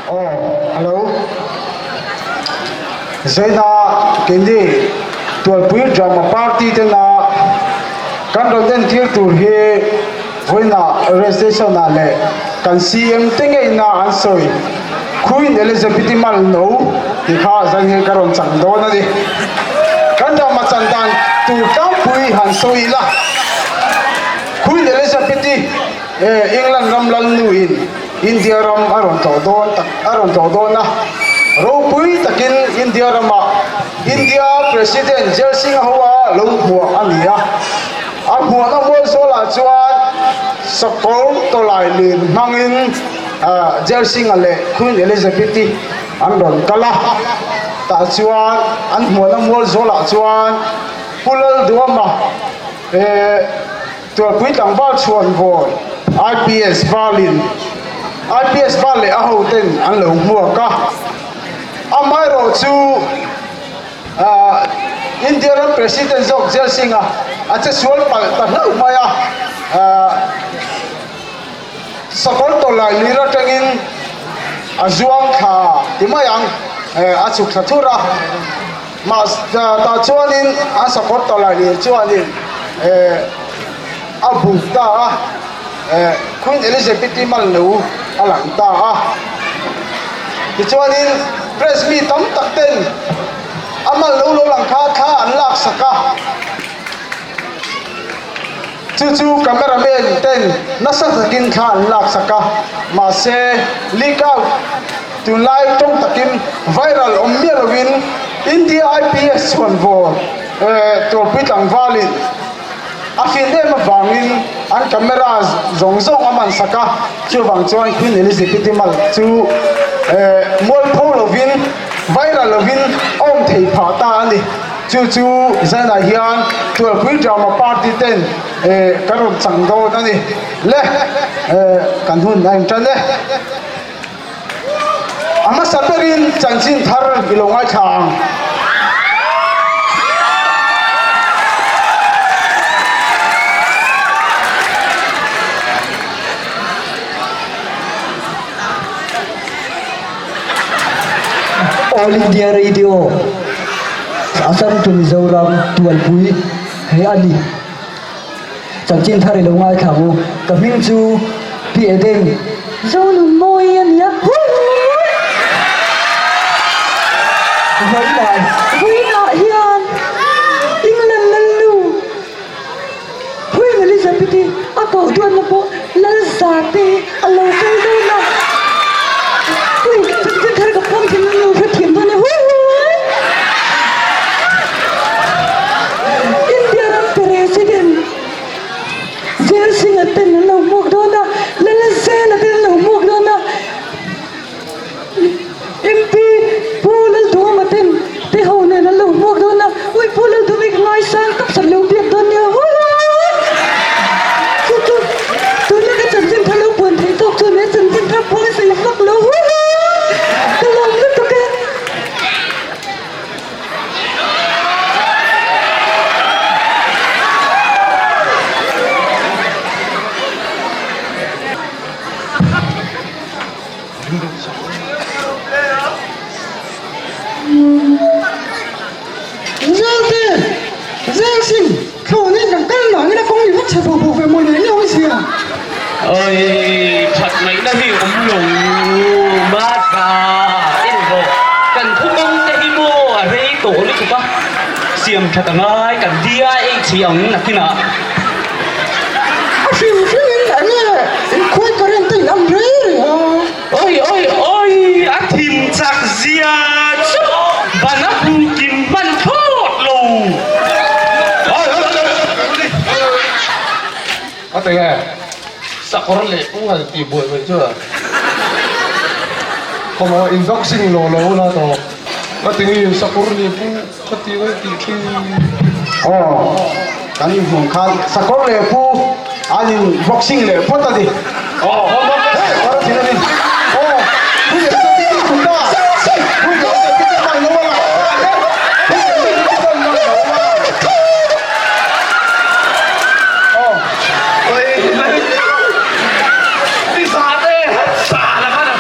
Aw, hello. Zaina keini Tualpui Drama Party tena kan rawn entir tur hi vawiinah rail station ah leh kan CM te ngeina an sawi Queen Elizabeth-i mal no tih kha zan hi ka rawn chang dawn a ni. Kan drama chan dan tur tlangpui han sawi ila Queen Elizabeth-i England ram lalnuin India ram a rawn tlawh dawn tak a rawn tlawh dawn a, ropui takin India ramah India President Jel Singh hoa lo hmuah a ni a. A hmuahna mualzawlah chuan sakawr tawlai lir hmangin Jel Singh-a leh Queen Elizabeth-i an rawn kal a. Tah chuan an hmuahna mualzawlah chuan Pu Lalduama Tualpui tlangval chhuanvawn IPS Valin IPS Val leh a hoten an lo hmuak a, amaherawh chu India ram President zawk Jel Singh-a a che sual palh ta hlauh mai a, sakawr tawlai lir atangin a zuang thla ti mai ang a chhuk thla thur a. Mahse tah chuanin a sakawr tawlai lir chuanin eh a buk ta a, eh Queen Elizabeth-i mal lo a lang ta a. Tichuanin press mi tam tak ten a mal lo lo lang kha thla an lak sak a. Chu chu cameraman ten nasa takin thla an lak sak a, mahse leak out tunlai tawng takin viral awm miah lovin India IPS chhuanvaw Tualpui tlangvalin a fin em avangin an camera zawng zawng a man sak a, chuvang chuan Queen Elizabeth-i mal chu mualpho lovin viral lovin a awm thei phah ta a ni. Chu chu zanah hian Tualpui Drama Party ten kan rawn chang dawn a ni. Le kan hun a intan e. A hmasa berin chanchin thar i lo ngaithla ang. All India Radio Assam to Mizoram Tualpui he a ni. Chanchin thar i lo ngaithla ang u. Ka hming chu Pi Eden. Zonun mawi a nia. Vawiinah. Vawiinah hian England Lalnu Queen Elizabeth-i a koh duatna pawh Lalzate a lo kal dawn a. Ui, chanchin thar ka puang thin a lo hrethiam dawn e. Hui hui! India ram President Zel Singh-a ten an lo hmuak dawn a, Lalzela ten an lo hmuak dawn a. MP Pu Lalduhawma ten te ho nen an lo hmuak dawn a, ui Pu Lalduhawma hi ka ngaisang tawp sak lo biak dawn nia hawi hawi chu chu tuna ka chanchin thar lo puan theih tawk chuan he chanchin thar pawh a sei vak lo hawi hawi ka lawm lutuk e. Zelte, Zel Singh, thlawh nen kan kal mah ngin a kawng ni vak chhe pawh pawh ve maw le nia awm sia. Oi, that ngaihna hi awm lo mahsa engvawh kan thu kawng te hi maw a rei tawh lutuk a, siam that a ngai kan DIH ang nakinah. A hrim hrim in enge inkhuai current te in am rei rei a. Oi oi oi a thim chak zia chu ban a hmu kim hman thlawt lo. A ti nge sakawr leh pu han tih buai mai chu a khawmah in boxing lo lo la tawh a ti nge sakawr leh pu ka ti mai tih thin. Aw kan inhmuh khan sakawr leh pu an in boxing leh phawt a ni. Aw hei kawr a thin a ni. Aw pu leh sa piti thut ta pu leh sa piti man lo a lang ta pu leh sa piti man lo a aw. Oi ti sa te sa la khan a.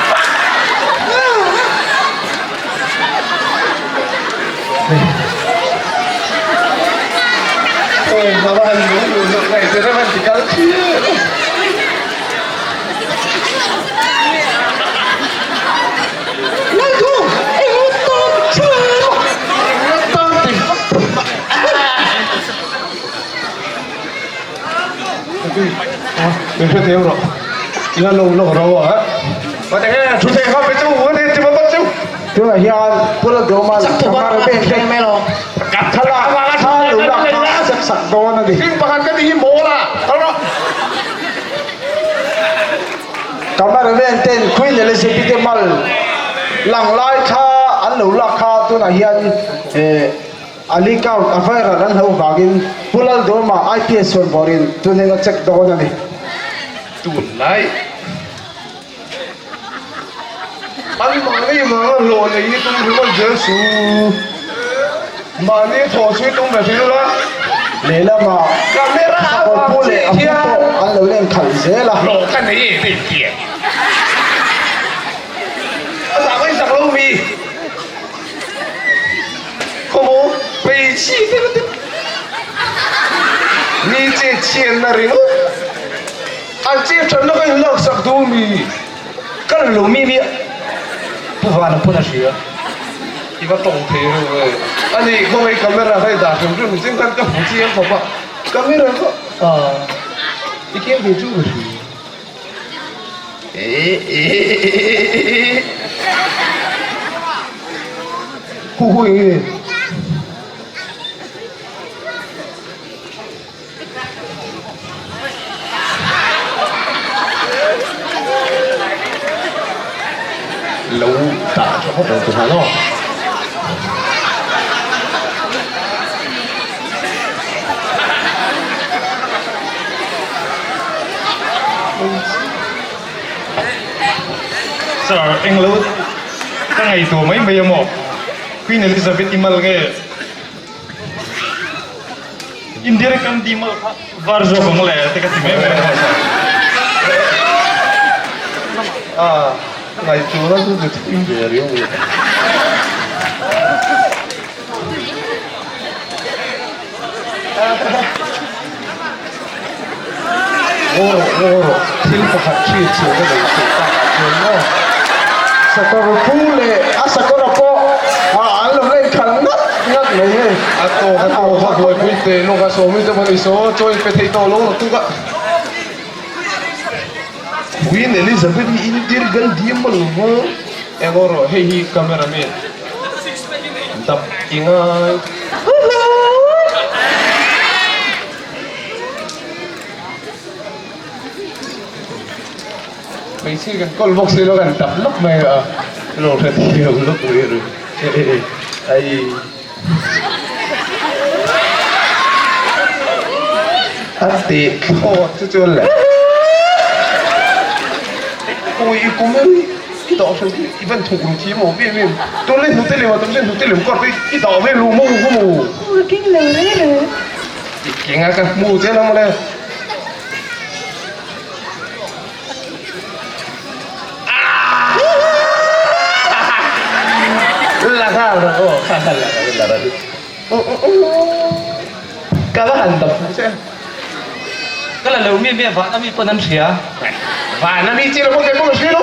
Min hre thiam rawh. Ila lo lawk ro a. Mate nge thu thei kha pe chu u ni ti ma chu. Tunah hian Pu Lalduhawma'n camera pen te thlalak kha lo lak kha a zep sak dawn a ni. Thing pakhat ka ti hi mawl a. Kal rawh. Camera pen ten Queen Elizabeth te mal lang lai kha an lo lak kha tunah hian eh A leak out, a viral an hlauh vangin Pu Laldawma IPS chuan vawrin tunin a check dawn a ni. Tunlai an mahni vanga hlawh nei hi tum ringawt zel su. Mahni thaw chu i tum ve thin ula. Lehlamah Camera a sakawr vang pu leh chiah a pu hian pawh an lo len khalh zel a. Hlawh ka nei e tih tia. A zah mai zak lo mi. Khawmu hmeichhi te ka ti mi che chhian na ringawt an che than na ka in lak sak duh mi ka lo mi mi pu vana pawn a hria i va tawng thei reuh e ani khawngaih camera kha i dah hrim hrim zing khan ka hmu chiang khawp a camera kha i keng ve chu ka hria Hu hu eng nge? Lo dah tha phawt ang tihah aw. Sir, englo ka ngaihtuah mai mai a maw? Queen Elizabeth i mal nge? Indira Gandhi mal kha var zawk ang le te ka ti mai mai a maw sir? Ah, ngaihtuahna chu ti thui ve riau mai. Ngaw rawh, ngaw rawh, thil pakhat hriat chhuah ka nei theih tak ah chuan maw? Sakawr phu leh a sakawra pawh an lo la inkhal ngat ngat mai hei. A tawk a tawk a buaipui teh lawk a sawmi te pawh ni saw chaw in pe thei tawh lo tuk a. Queen Elizabeth hi Indir Gandhi a maw lo maw? Engaw rawh, hei hi camera man dap i ngai. Hmeichhia kan kawl bawk si lo kan tap lawk mai a, lo hre thiam lawk mai a ni. Ai. A teh thlawt chu chuan le. Ui i kum em i dah hran hi i van thuk ru thiam awm em em. Tun lai hnute lem a tam chuan hnute lem kar te i dah ve lu maw ka mu. Ka keng lo reng reng. I keng a ka hmu che lo mawle. La nghal rawh aw kha kha la la la ka va han dap fuh che Ka la lo mi mi van ami pawn an hria. Van ami chi lo pawh kei pawh ka hria lo.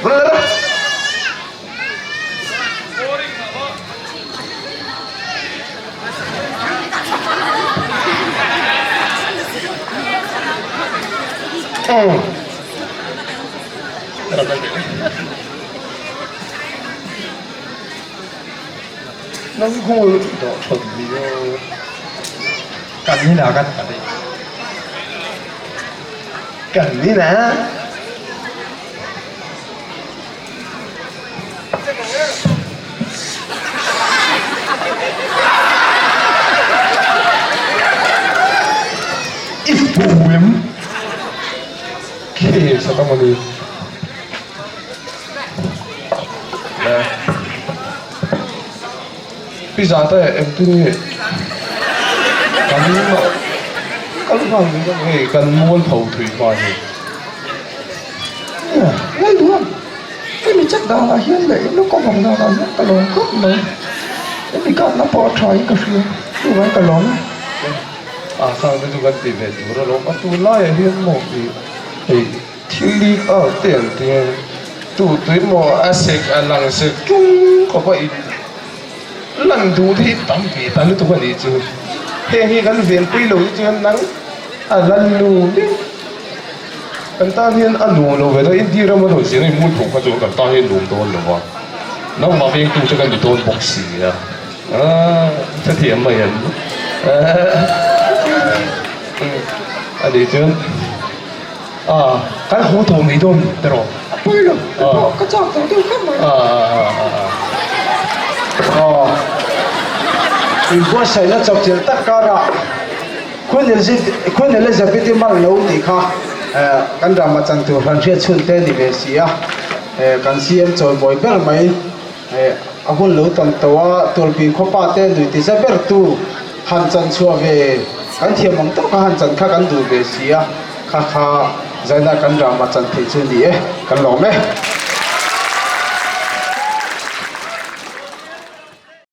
La la. Nang khawl dawh thawn ni aw. Kan ni na kan ka ti. Kan ni na. I fu em? Khi sa tang ani. Pizza te engtin nge kan kal nghal mai dawn hei kan mual tho thui hma hi. Nia, Lalduham, hemi check danah hian leh in lo cover danah hian ka lawm khawp mai. Hemi kapna pawh a tha in ka hria, chuvangin ka lawm e. A khang te chu kan ti ve tur alawm, a tunlaiah hian maw tih hei thil leak out te an tia tu tui maw a sek a lang sek tung khawp a in lan duh te hi tam ve ta lutuk a nih chu. Heng hi kan venpui lo hi chuan nang. A lal nu deuh. Kan tan hian a nuam lo ve dawn, India rama rawn zir a inmul phung kha chu kan tan hian nuam dawn lo va, nangmah vengtu chu kan ni dawn bawk si a, aaa hrethiam mai em? Aaa a nih chuan aaa kan haw tawh mai dawn tiraw? A pawi lo, ka pawh ka chak tawh deuh khawp mai. Aaa. Aw, inbuatsaihna chawpchilh tak karah. Queen Elizabeth-i mal lo tih kha kan rama chan tur han hriat chhun te a ni ve si a, kan CM chawimawi ber mai a hun lo tawn tawh a, Tualpui khawpa te nui ti za ber tu han chan chhuah ve kan thiam ang tawk a han chan kha kan duh ve si a, kha kha zaina kan rama chan theih chu ni e, kan lawm e.